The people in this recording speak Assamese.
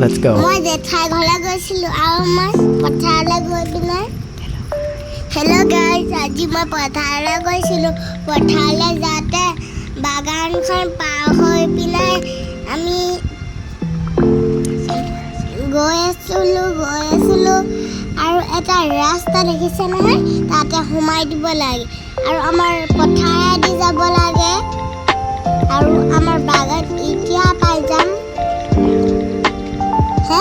Let's go. মই জেঠাই ঘৰলৈ গৈছিলোঁ আৰু মই পথাৰলৈ গৈ পিনে। হেল্ল' গাইজ, আজি মই পথাৰলৈ গৈছিলোঁ। পথাৰলৈ যাওঁতে বাগানখন পাৰ হৈ পিনে আমি গৈ আছিলোঁ, গৈ আছিলোঁ আৰু এটা ৰাস্তা দেখিছে নহয়, তাতে সোমাই দিব লাগে আৰু আমাৰ পথাৰেদি যাব লাগে আৰু আমাৰ বাগান এতিয়া পাই যাম। হে।